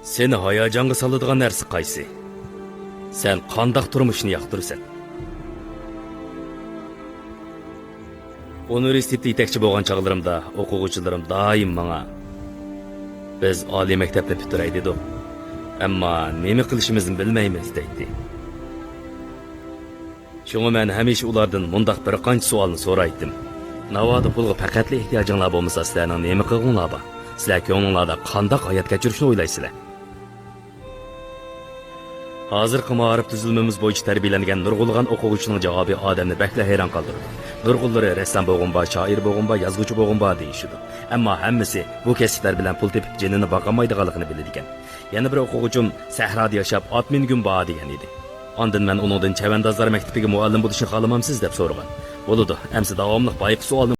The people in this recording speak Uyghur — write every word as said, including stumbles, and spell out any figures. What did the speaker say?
سېنى ھاياجانغا سالىدىغان نەرسە قايسى؟ سەن قانداق تۇرمۇشنى ياقتۇرىسەن؟ ئۇنىۋېرسىتېتتا يېتەكچى بولغان چاغلىرىمدا ئوقۇغۇچىلىرىم دائىم ماڭا، «بىز ئالىي مەكتەپنى پۈتتۈرەي دېدۇق، ئەمما نېمە قىلىشىمىزنى بىلمەيمىز» دەيتتى. شۇڭا مەن ھەمىشە ئۇلاردىن مۇنداق بىر قانچە سوئالنى سورايتتىم. «ناۋادا پۇلغا پەقەتلا ئېھتىياجىڭلار بولمىسا، سىلەرنىڭ نېمە قىلغۇڭلار بار؟ سىلەر كۆڭلۈڭلاردا قانداق ھايات كەچۈرۈشنى ئويلايسىلەر؟» ھازىرقى مائارىپ تۈزۈلمىمىز بويىچە تەربىيەلەنگەن نۇرغۇنلىغان ئوقۇغۇچىنىڭ جاۋابى ئادەمنى بەكلا ھەيران قالدۇرىدۇ. نۇرغۇنلىرى رەسسام بولغۇم بار، شائىر بولغۇم بار، يازغۇچى بولغۇم بار دېيىشىدۇ. ئەمما ھەممىسى بۇ كەسىپلەر بىلەن پۇل تېپىپ جېنىنى باقالمايدىغانلىقىنى بىلىدىكەن. يەنە بىر ئوقۇغۇچىم سەھرادا ياشاپ ئات مىنگۈم بار دېگەن ئىدى. ئاندىن مەن ئۇنىڭدىن چەۋەندازلار مەكتىپىگە مۇئەللىم بولۇشنى خالىمامسىز دەپ سورىغان. بولىدۇ، ئەمسە داۋاملىق بايىقى سوئالنى